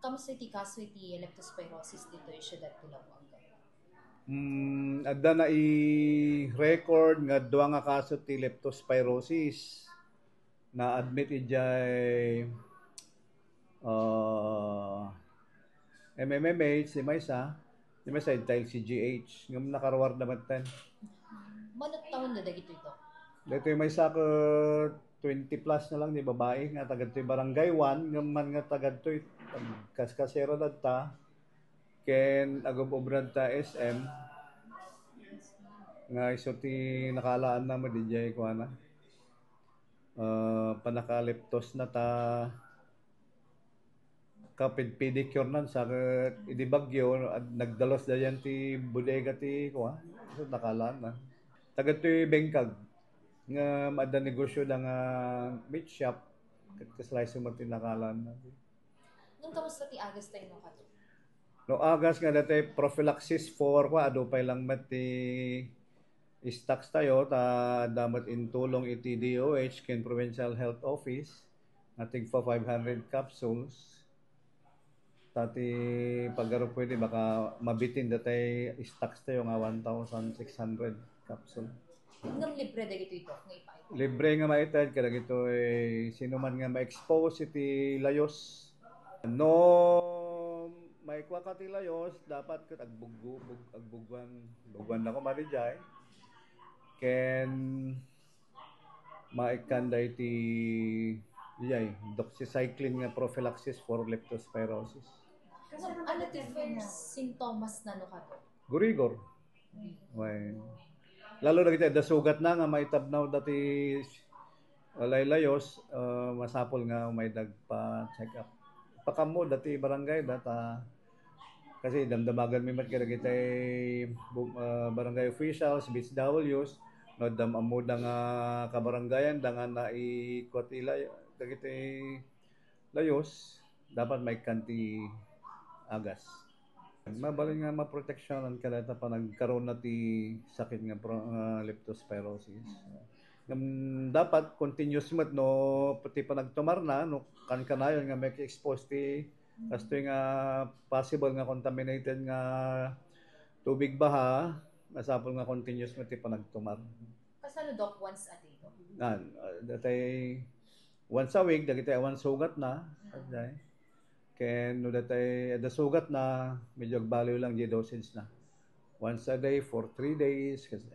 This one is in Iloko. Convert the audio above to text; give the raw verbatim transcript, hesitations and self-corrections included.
Kamusta iti kaso iti leptospirosis ditoy siudad ti Labuag? Mm, adda na i-record nga dua nga kaso ti leptospirosis. Na-admit idiay uh, M M M H, di maysa. Di maysa, idiay C G H. Ngem nakaruar da metten. Mano taon na dagitoy, Dok? Ditoy maysa ka twenty plus na lang di babae nga tagadtoy Barangay one, ngem man nga tagadtoy kaskasera dadta ken agub-ubra ta S M nga isu ti nakalaan na madidiay kuana. Uh, panakaleptos na ta kapid pedicure nan sa idi bagyo, nagdalos dayan ti bodega ti kuan, so nakalaan na. Tagadtoy Bengkag nga adda negosyo da nga meat shop, ket kasla isu met ti nakalaan na. Ngem kamusta ti agas tayo no kato? No agas nga dati prophylaxis for kwa, adu pay lang met ti stocks tayo, ta adda met intulong iti D O H ken Provincial Health Office nga tigpa five hundred capsules. Ta ti paggaru pwede baka mabitin datay stocks tayo nga one thousand six hundred capsule. Ngem libre dagitoy, Dok, nga ipaited? Libre nga maited kadagitoy sino man nga ma-expose iti layos. No maikwa ka ti layos, dapat ket agbuggu, bug, agbugwan, bugwan na ko madidiay. Ken maikkan da iti iyay, doxycycline nga prophylaxis for leptospirosis. Ano ti first sintomas na no kato? Gurigor. Well, lalo dagiti adda sugat na nga maitabnaw dati laylayos, uh, masapul nga umaydag pa check up. Pakammo dati barangay data kasi damdamagan mi met kadagiti uh, barangay officials, B H Ws, no adda ammoda nga kabarangayan da nga naikuat ila dagiti layos, dapat maikkan ti agas. Mabalin nga maproteksyonan ka dayta panagkaruna ti sakit nga pro, nga leptospirosis. Ngem dapat continuous met no ti panagtumarna, no kankanayon nga make-expose ti kastoy nga possible nga contaminated nga tubig baha, masapul nga continuous met ti panagtumar. Kasano, Doc, once a day, Doc? Nan, uh, datay once a week, dagiti awan sugat na, mm. Ken no datay adda sugat na, medyo agbaliw lang di dosage na. Once a day for three days, kasi